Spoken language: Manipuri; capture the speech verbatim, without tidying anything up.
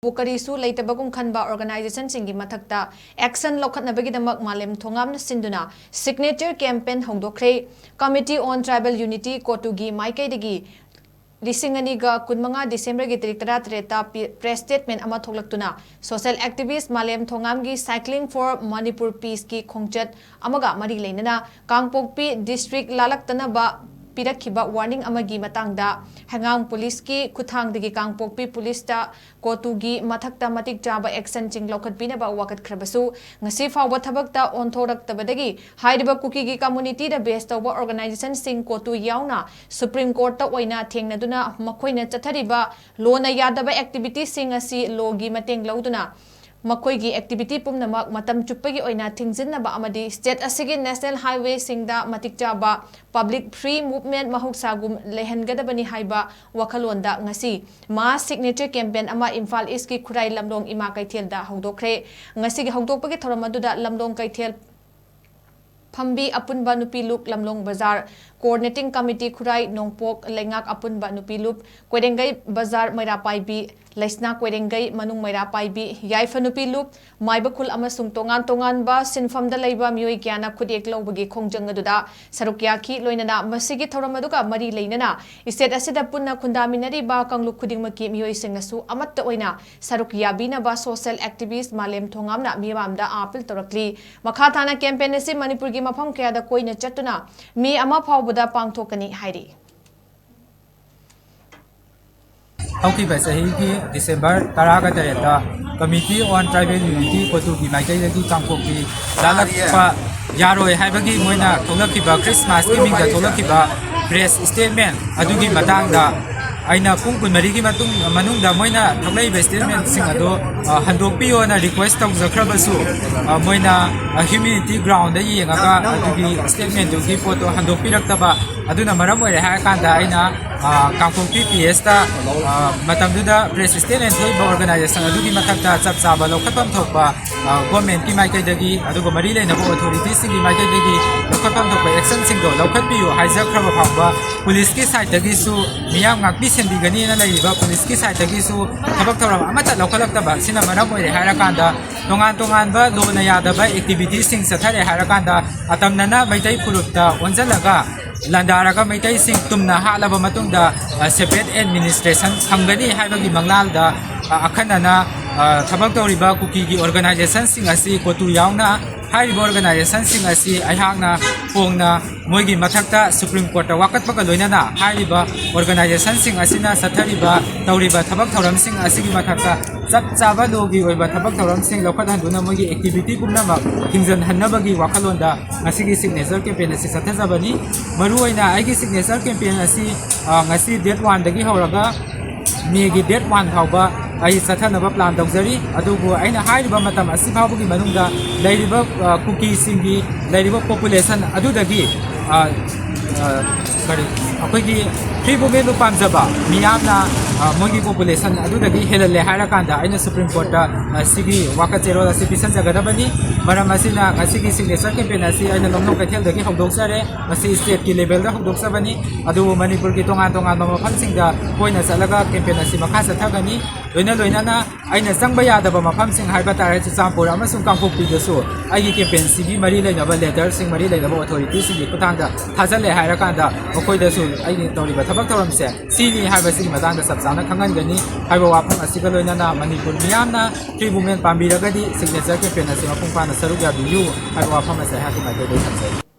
ꯀꯔꯤꯁꯨ ꯂꯩꯇꯕꯒꯨꯝ ꯈꯟꯕ organization ꯁꯤꯡꯒꯤ ꯃꯊꯛꯇ action ꯂꯧꯈꯠꯅꯕꯒꯤꯗꯃꯛ ꯃꯥꯂꯦꯝ ꯊꯣꯉꯥꯝꯅ ꯁꯤꯟꯗꯨꯅ signature campaign ꯍꯧꯗꯣꯛꯈ꯭ꯔꯦ꯫ Committee on Tribal Unity, ꯀꯣꯇꯨꯒꯤ ꯃꯥꯏꯀꯩꯗꯒꯤ ꯂꯤꯁꯤꯡ ꯑꯅꯤꯒ ꯀꯨꯟꯃꯉꯥ December ꯒꯤ ꯇꯥꯔꯤꯛ ꯇꯔꯥꯇꯔꯦꯠꯇ ꯄꯤ-, press statement ꯑꯃ ꯊꯣꯛꯂꯛꯇꯨꯅ social activist ꯃꯥꯂꯦꯝ ꯊꯣꯉꯥꯝꯒꯤ Cycling for Manipur Peace ꯀꯤ ꯈꯣꯡꯆꯠ ꯑꯃꯒ ꯃꯔꯤ ꯂꯩꯅꯅ ꯀꯥꯡꯄꯣꯛꯄꯤ district ꯂꯥꯜꯂꯛꯇꯅꯕ ꯄꯤꯔꯛꯈꯤꯕ warning ꯑꯃꯒꯤ ꯃꯇꯥꯡꯗ ꯍꯩꯉꯥꯡ police ꯀꯤ ꯈꯨꯠꯊꯥꯡꯗꯒꯤ ꯀꯥꯡꯄꯣꯛꯄꯤ police ꯇ ꯀꯣꯇꯨꯒꯤ ꯃꯊꯛꯇ ꯃꯇꯤꯛ ꯆꯥꯕ action ꯁꯤꯡ ꯂꯧꯈꯠꯄꯤꯅꯕ ꯋꯥꯀꯠꯈ꯭ꯔꯕꯁꯨ, ꯉꯁꯤ ꯐꯥꯎꯕ ꯊꯕꯛꯇ ꯑꯣꯟꯊꯣꯔꯛꯇꯕꯗꯒꯤ ꯍꯥꯏꯔꯤꯕ ꯀꯨꯀꯤꯒꯤ community ꯗ base ꯇꯧꯕ organization ꯁꯤꯡ ꯀꯣꯇꯨ ꯌꯥꯎꯅ Supreme Court ꯇ ꯑꯣꯏꯅ ꯊꯦꯡꯅꯗꯨꯅ ꯃꯈꯣꯏꯅ ꯆꯠꯊꯔꯤꯕ ꯂꯣꯅ ꯌꯥꯗꯕ activity ꯁꯤꯡ ꯑꯁꯤ law ꯒꯤ ꯃꯇꯦꯡ ꯂꯧꯗꯨꯅ ꯃꯈꯣꯏꯒꯤ activity ꯄꯨꯝꯅꯃꯛ ꯃꯇꯝ ꯆꯨꯞꯄꯒꯤ ꯑꯣꯏꯅ ꯊꯤꯡꯖꯤꯟꯅꯕ ꯑꯃꯗꯤ state ꯑꯁꯤꯒꯤ national highway ꯁꯤꯡꯗ ꯃꯇꯤꯛ ꯆꯥꯕ public free movement ꯃꯍꯧꯁꯥꯒꯨꯝ ꯂꯩꯍꯟꯒꯗꯕꯅꯤ ꯍꯥꯏꯕ ꯋꯥꯈꯜꯂꯣꯟꯗ ꯉꯁꯤ mass signature campaign ꯑꯃ ꯏꯝꯐꯥꯜ East ꯀꯤ ꯈꯨꯔꯥꯏ ꯂꯝꯂꯣꯡ ꯏꯃꯥ ꯀꯩꯊꯦꯜꯗ ꯍꯧꯗꯣꯛꯈ꯭ꯔꯦ꯫ ꯉꯁꯤꯒꯤ ꯍꯧꯗꯣꯛꯄꯒꯤ ꯊꯧꯔꯝ ꯑꯗꯨꯗ ꯂꯝꯂꯣꯡ ꯀꯩꯊꯦꯜ ꯐꯝꯕꯤ ꯑꯄꯨꯟꯕ ꯅꯨꯄꯤ ꯂꯨꯞ ꯂꯝꯂꯣꯡ ꯕꯖꯥꯔ, coordinating committee ꯈꯨꯔꯥꯏ ꯅꯣꯡꯄꯣꯛ ꯂꯩꯉꯥꯛ ꯑꯄꯨꯟꯕ ꯅꯨꯄꯤ ꯂꯨꯞ, ꯀꯣꯏꯔꯦꯡꯒꯩ ꯕꯖꯥꯔ ꯃꯩꯔꯥ ꯄꯥꯏꯕꯤ, ꯂꯩꯁꯅꯥ ꯀꯣꯏꯔꯦꯡꯒꯩ ꯃꯅꯨꯡ ꯃꯩꯔꯥ ꯄꯥꯏꯕꯤ, ꯌꯥꯏꯐ ꯅꯨꯄꯤ ꯂꯨꯞ, ꯃꯥꯏꯕꯈꯨꯜ ꯑꯃꯁꯨꯡ ꯇꯣꯉꯥꯟ ꯇꯣꯉꯥꯟꯕ ꯁꯤꯟꯐꯝꯗ ꯂꯩꯕ ꯃꯤꯑꯣꯏ ꯀꯌꯥꯅ ꯈꯨꯠꯌꯦꯛ ꯂꯧꯕꯒꯤ ꯈꯣꯡꯖꯪ ꯑꯗꯨꯗ ꯁꯔꯨꯛ ꯌꯥꯈꯤ꯫ ꯂꯣꯏꯅꯅ ꯃꯁꯤꯒꯤ ꯊꯧꯔꯝ ꯑꯗꯨꯒ ꯃꯔꯤ ꯂꯩꯅꯅ state ꯑꯁꯤꯗ ꯄꯨꯟꯅ ꯈꯨꯟꯗꯥꯃꯤꯟꯅꯔꯤꯕ ꯀꯥꯡꯂꯨꯞ ꯈꯨꯗꯤꯡꯃꯛꯀꯤ ꯃꯤꯑꯣꯏꯁꯤꯡꯅꯁꯨ ꯑꯃꯠꯇ ꯑꯣꯏꯅ ꯁꯔꯨꯛ ꯌꯥꯕꯤꯅꯕ social activist ꯃꯥꯂꯦꯝ ꯊꯣꯉꯥꯝꯅ ꯃꯤꯌꯥꯝꯗ appeal ꯇꯧꯔꯛꯂꯤ꯫ ꯃꯈꯥ ꯇꯥꯅ campaign ꯑꯁꯤ ꯃꯅꯤꯄꯨꯔꯒꯤ ꯃꯐꯝ ꯀꯌꯥꯗ ꯀꯣꯏꯅ ꯆꯠꯇꯨꯅ ꯃꯦ ꯑꯃ ꯐꯥꯎꯕꯗ ꯄꯥꯡꯊꯣꯛꯀꯅꯤ ꯍꯥꯏꯔꯤ꯫ ꯍꯧꯈꯤꯕ ꯆꯍꯤꯒꯤ December ꯇꯔꯥꯒ ꯇꯔꯦꯠꯇ Committee on Tribal Unity ꯀꯣꯇꯨꯒꯤ ꯃꯥꯏꯀꯩꯗꯒꯤ ꯀꯥꯡꯄꯣꯛꯄꯤ ꯂꯥꯜꯂꯛꯄ ꯌꯥꯔꯣꯏ ꯍꯥꯏꯕꯒꯤ ꯃꯣꯏꯅ ꯊꯣꯛꯂꯛꯈꯤꯕ, Christmas ꯀꯤ ꯃꯤꯡꯗ ꯊꯣꯛꯂꯛꯈꯤꯕ press statement ꯑꯗꯨꯒꯤ ꯃꯇꯥꯡꯗ ꯑꯩꯅ ꯄꯨꯡ ꯀꯨꯟꯃꯔꯤꯒꯤ ꯃꯇꯨꯡ, ꯃꯅꯨꯡꯗ ꯃꯣꯏꯅ ꯊꯣꯛꯂꯛꯏꯕ statement ꯁꯤꯡ ꯑꯗꯨ, ꯑ, ꯍꯟꯗꯣꯛꯄꯤꯌꯣꯅ request ꯇꯧꯖꯈ꯭ꯔꯕꯁꯨ, ꯑ, ꯃꯣꯏꯅ, ꯑ, humanity ground ꯗ ꯌꯦꯡꯉꯒ ꯑꯗꯨꯒꯤ statement ꯗꯨꯒꯤ ꯄꯣꯠꯇꯣ ꯍꯟꯗꯣꯛꯄꯤꯔꯛꯇꯕ ꯑꯗꯨꯅ ꯃꯔꯝ ꯑꯣꯏꯔꯦ ꯍꯥꯏꯔꯀꯥꯟꯗ ꯑꯩꯅ, ꯑ, ꯀꯥꯡꯄꯣꯛꯄꯤ P S ꯇ, ꯑ, ꯃꯇꯝꯗꯨꯗ press statement ꯊꯣꯛꯏꯕ organization ꯑꯗꯨꯒꯤ ꯃꯊꯛꯇ ꯆꯞ ꯆꯥꯕ ꯂꯧꯈꯠꯐꯝ ꯊꯣꯛꯄ, ꯑ, government ꯀꯤ ꯃꯥꯏꯀꯩꯗꯒꯤ ꯑꯗꯨꯒ ꯃꯔꯤ ꯂꯩꯅꯕ authority ꯁꯤꯡꯒꯤ ꯃꯥꯏꯀꯩꯗꯒꯤ ꯂꯧꯈꯠꯐꯝ ꯊꯣꯛꯄ action ꯁꯤꯡꯗꯣ ꯂꯧꯈꯠꯄꯤꯌꯨ ꯍꯥꯏꯖꯈ꯭ꯔꯕ ꯐꯥꯎꯕ police ꯀꯤ side ꯇꯒꯤꯁꯨ ꯃꯤꯌꯥꯝ ꯉꯥꯛꯄꯤ ꯁꯦꯝꯕꯤꯒꯅꯤꯅ ꯂꯩꯔꯤꯕ ꯄꯨꯂꯤꯁꯀꯤ ꯁꯥꯏꯠꯇꯒꯤꯁꯨ ꯊꯕꯛ ꯊꯧꯔꯝ ꯑꯃꯠꯇ ꯂꯧꯈꯠꯂꯛꯇꯕ ꯑꯁꯤꯅ ꯃꯔꯝ ꯑꯣꯏꯔꯦ ꯍꯥꯏꯔꯀꯥꯟꯗ, ꯇꯣꯉꯥꯟ ꯇꯣꯉꯥꯟꯕ ꯂꯣꯅ ꯌꯥꯗꯕ ꯑꯦꯛꯇꯤꯚꯤꯇꯤꯁꯤꯡ ꯆꯠꯊꯔꯦ ꯍꯥꯏꯔꯀꯥꯟꯗ, ꯑꯇꯝꯅꯅ ꯃꯩꯇꯩ ꯐꯨꯔꯨꯞꯇ ꯑꯣꯟꯁꯤꯜꯂꯒ ꯂꯥꯟꯗꯥꯔꯒ ꯃꯩꯇꯩꯁꯤꯡ ꯇꯨꯝꯅ ꯍꯥꯠꯂꯕ ꯃꯇꯨꯡꯗ, ꯑ, ꯁꯦꯄꯔꯦꯠ ꯑꯦꯗꯃꯤꯅꯤꯁꯇ꯭ꯔꯦꯁꯟ ꯐꯪꯒꯅꯤ ꯍꯥꯏꯕꯒꯤ ꯃꯪꯂꯥꯜꯗ, ꯑ, ꯑꯈꯟꯅꯅ, ꯑ, ꯊꯕꯛ ꯇꯧꯔꯤꯕ ꯀꯨꯀꯤꯒꯤ ꯑꯣꯔꯒꯅꯥꯏꯖꯦꯁꯟꯁꯤꯡ ꯑꯁꯤ ꯀꯣꯇꯨ ꯌꯥꯎꯅ ꯍꯥꯏꯔꯤꯕ ꯑꯣꯔꯒꯅꯥꯏꯖꯦꯁꯟꯁꯤꯡ ꯑꯁꯤ ꯑꯩꯍꯥꯛꯅ ꯐꯣꯡꯅ ꯃꯣꯏꯒꯤ ꯃꯊꯛꯇ ꯁꯨꯄ꯭ꯔꯤꯝ ꯀꯣꯔꯠꯇ ꯋꯥꯀꯠꯄꯒ ꯂꯣꯏꯅꯅ ꯍꯥꯏꯔꯤꯕ ꯑꯣꯔꯒꯅꯥꯏꯖꯦꯁꯟꯁꯤꯡ ꯑꯁꯤꯅ ꯆꯠꯊꯔꯤꯕ, ꯇꯧꯔꯤꯕ ꯊꯕꯛ ꯊꯧꯔꯝꯁꯤꯡ ꯑꯁꯤꯒꯤ ꯃꯊꯛꯇ ꯆꯞ ꯆꯥꯕ ꯂꯣꯒꯤ ꯑꯣꯏꯕ ꯊꯕꯛ ꯊꯧꯔꯝꯁꯤꯡ ꯂꯧꯈꯠꯍꯟꯗꯨꯅ ꯃꯣꯏꯒꯤ ꯑꯦꯛꯇꯤꯚꯤꯇꯤ ꯄꯨꯝꯅꯃꯛ ꯊꯤꯡꯖꯤꯟꯍꯟꯅꯕꯒꯤ ꯋꯥꯈꯜꯂꯣꯟꯗ ꯉꯁꯤꯒꯤ ꯁꯤꯒꯅꯦꯆꯔ ꯀꯦꯝꯄꯦꯟ ꯑꯁꯤ ꯆꯠꯊꯖꯕꯅꯤ꯫ ꯃꯔꯨꯑꯣꯏꯅ ꯑꯩꯒꯤ ꯁꯤꯒꯅꯦꯆꯔ ꯀꯦꯝꯄꯦꯟ ꯑꯁꯤ, ꯑ, ꯉꯁꯤ ꯗꯦꯠ ꯋꯥꯟꯗꯒꯤ ꯍꯧꯔꯒ ꯃꯦꯒꯤ ꯗꯦꯠ ꯋꯥꯟ ꯐꯥꯎꯕ ꯑꯩ ꯆꯠꯊꯅꯕ ꯄ꯭ꯂꯥꯟ ꯇꯧꯖꯔꯤ꯫ ꯑꯗꯨꯕꯨ ꯑꯩꯅ ꯍꯥꯏꯔꯤꯕ ꯃꯇꯝ ꯑꯁꯤ ꯐꯥꯎꯕꯒꯤ ꯃꯅꯨꯡꯗ ꯂꯩꯔꯤꯕ, ꯑ, ꯀꯨꯀꯤꯁꯤꯡꯒꯤ ꯂꯩꯔꯤꯕ ꯄꯣꯄꯨꯂꯦꯁꯟ ꯑꯗꯨꯗꯒꯤ, ꯑ, ꯑ, ꯀꯔꯤ, ꯑꯩꯈꯣꯏꯒꯤ ꯐ꯭ꯔꯤ ꯃꯨꯚꯃꯦꯟꯕꯨ ꯄꯥꯝꯖꯕ ꯃꯤꯌꯥꯝꯅ, ꯑ, ꯃꯣꯏꯒꯤ ꯄꯣꯄꯨꯂꯦꯁꯟ ꯑꯗꯨꯗꯒꯤ ꯍꯦꯜꯍꯜꯂꯦ ꯍꯥꯏꯔꯀꯥꯟꯗ ꯑꯩꯅ ꯁꯨꯄ꯭ꯔꯤꯝ ꯀꯣꯔꯠꯇ, ꯑ, ꯁꯤꯒꯤ ꯋꯥꯀꯠ ꯆꯦꯔꯣꯜ ꯑꯁꯤ ꯄꯤꯁꯟꯖꯒꯗꯕꯅꯤ꯫ ꯃꯔꯝ ꯑꯁꯤꯅ ꯉꯁꯤꯒꯤ ꯁꯤꯒꯅꯦꯆꯔ ꯀꯦꯝꯄꯦꯟ ꯑꯁꯤ ꯑꯩꯅ ꯂꯝꯂꯣꯡ ꯀꯩꯊꯦꯜꯗꯒꯤ ꯍꯧꯗꯣꯛꯆꯔꯦ꯫ ꯃꯁꯤ ꯁ꯭ꯇꯦꯠꯀꯤ ꯂꯦꯚꯦꯜꯗ ꯍꯧꯗꯣꯛꯆꯕꯅꯤ꯫ ꯑꯗꯨꯕꯨ ꯃꯅꯤꯄꯨꯔꯒꯤ ꯇꯣꯉꯥꯟ ꯇꯣꯉꯥꯟꯕ ꯃꯐꯝꯁꯤꯡꯗ ꯀꯣꯏꯅ ꯆꯠꯂꯒ ꯀꯦꯝꯄꯦꯟ ꯑꯁꯤ ꯃꯈꯥ ꯆꯠꯊꯒꯅꯤ꯫ ꯂꯣꯏꯅ ꯂꯣꯏꯅꯅ ꯑꯩꯅ ꯆꯪꯕ ꯌꯥꯗꯕ ꯃꯐꯝꯁꯤꯡ ꯍꯥꯏꯕ ꯇꯥꯔꯦ, ꯆꯨꯔꯆꯥꯟꯄꯨꯔ ꯑꯃꯁꯨꯡ ꯀꯥꯡꯄꯣꯛꯄꯤꯗꯁꯨ ꯑꯩꯒꯤ ꯀꯦꯝꯄꯦꯟꯁꯤꯒꯤ ꯃꯔꯤ ꯂꯩꯅꯕ ꯂꯦꯇꯔꯁꯤꯡ, ꯃꯔꯤ ꯂꯩꯅꯕ ꯑꯣꯊꯣꯔꯤꯇꯤꯁꯤꯡꯒꯤ ꯈꯨꯠꯊꯥꯡꯗ ꯊꯥꯖꯤꯜꯂꯦ ꯍꯥꯏꯔꯀꯥꯟꯗ ꯃꯈꯣꯏꯗꯁꯨ ꯑꯩꯅ ꯇꯧꯔꯤꯕ ꯊꯕꯛ ꯊꯧꯔꯝꯁꯦ ꯁꯤꯅꯤ ꯍꯥꯏꯕꯁꯤꯒꯤ ꯃꯇꯥꯡꯗ ꯆꯞ ꯆꯥꯅ ꯈꯪꯍꯟꯒꯅꯤ ꯍꯥꯏꯕ ꯋꯥꯐꯝ ꯑꯁꯤꯒ ꯂꯣꯏꯅꯅ ꯃꯅꯤꯄꯨꯔ ꯃꯤꯌꯥꯝꯅ ꯐ꯭ꯔꯤ ꯃꯨꯚꯃꯦꯟ ꯄꯥꯝꯕꯤꯔꯒꯗꯤ ꯁꯤꯒꯅꯦꯆꯔ ꯀꯦꯝꯄꯦꯟ ꯑꯁꯤ ꯃꯄꯨꯡ ꯐꯥꯅ ꯁꯔꯨꯛ ꯌꯥꯕꯤꯌꯨ ꯍꯥꯏꯕ ꯋꯥꯐꯝ ꯑꯁꯤ ꯑꯩꯍꯥꯛꯀꯤ ꯃꯥꯏꯀꯩꯗꯒꯤ ꯊꯝꯖꯔꯤ꯫